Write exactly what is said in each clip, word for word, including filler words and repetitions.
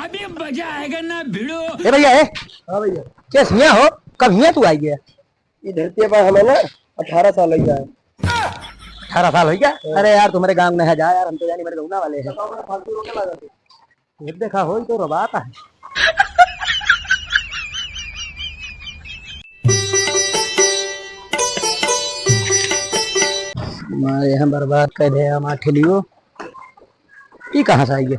अभी मजा आएगा ना भिड़ो। ए भैया, ए। हाँ भैया। कैस हियाँ हो? कब हियाँ तू आई गया? ये धरती पर हमें ना अठारह साल हो गया है। अठारह साल हो गया? हाँ। अरे यार, तुम्हारे गाँव में है, जा यार, हम तो जानी मेरे गौना वाले हैं। बताओ, बड़ा फालतू रोके लगा तू। ये देखा हो, ये तो रबाता है। मारे यहाँ बर्बाद कर दे हमार ठेलियो। ई कहाँ से आई है?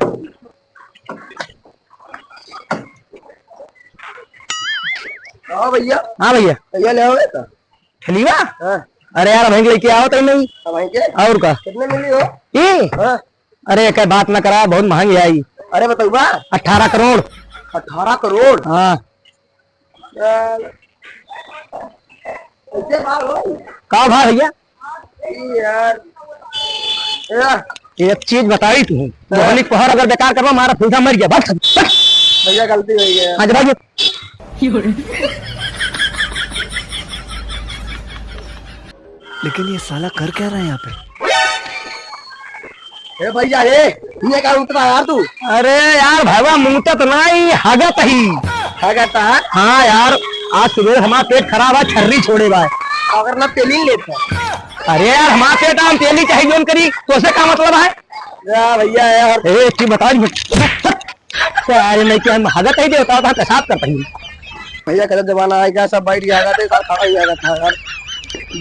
हाँ भैया। हाँ भैया। भैया ले आओ बेटा। ठेलिया? हाँ। अरे यार, वहीं लेके आओ तो नहीं। अब वहीं के? और का? कितने मिली हो? ई? हाँ। अरे, एक बात ना करा, बहुत महंगी आई। अरे, बताऊबा? अठारह करोड़। अठारह करोड़? हाँ। यार, ऐसे बात हो? का भा भैया? ई यार, यार। एक चीज बताई तू, हाँ। मोहनी पहर अगर बेकार करवा, मारा फूटा मर गया, बस, बस। भैया, गलती हो गई है। आज भाई। लेकिन ये साला कर क्या रहा है यहाँ पे? ए भैया, ए, ये का उतरा यार तू? अरे यार, भैया, मुंगता तो ना ही, हगत ही। हगत है? हाँ यार, आज सुबह हमारा पेट खराब है, छर्री छोड़े बा। अगर ना तेली लेत है। अरे यार, हमारा पेट हम तेली चाहे जोन करी, तो से का मतलब है? या भैया यार। ए, तू बता, अरे नहीं, क्या हम हगत ही देवता होता, हम पेशाब करता ही। भैया, गलत जमाना आ गया, सब बैठ गया, हगत है, सब खड़ा ही हगत था यार।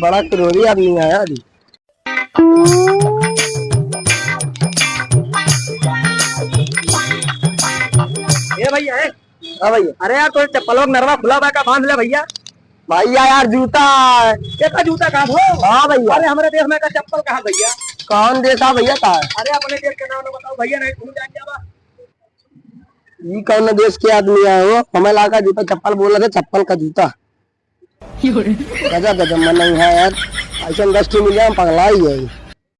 बड़ा क्रोधी आदमी है यार। ए भैया, ए। हाँ भैया। अरे यार, तोरे चप्पलवा के नरवा खुला बा का, बांध ले भैया। भैया यार, जूता है। ये का जूता का हो? हाँ भैया। अरे, हमरे देश में का चप्पल कहाँ भैया? कौन देश है भैया का? अरे, अपने देश के नाम ना बताओ भैया, नहीं भूल जाएंगे अब। ई कौन देश के आदमी है हो? हमें लागा जूता चप्पल बोला थे, चप्पल का जूता। गजब, गजब मनई है यार, ऐसे दस ठो मिल जाए, हम पगला ही है।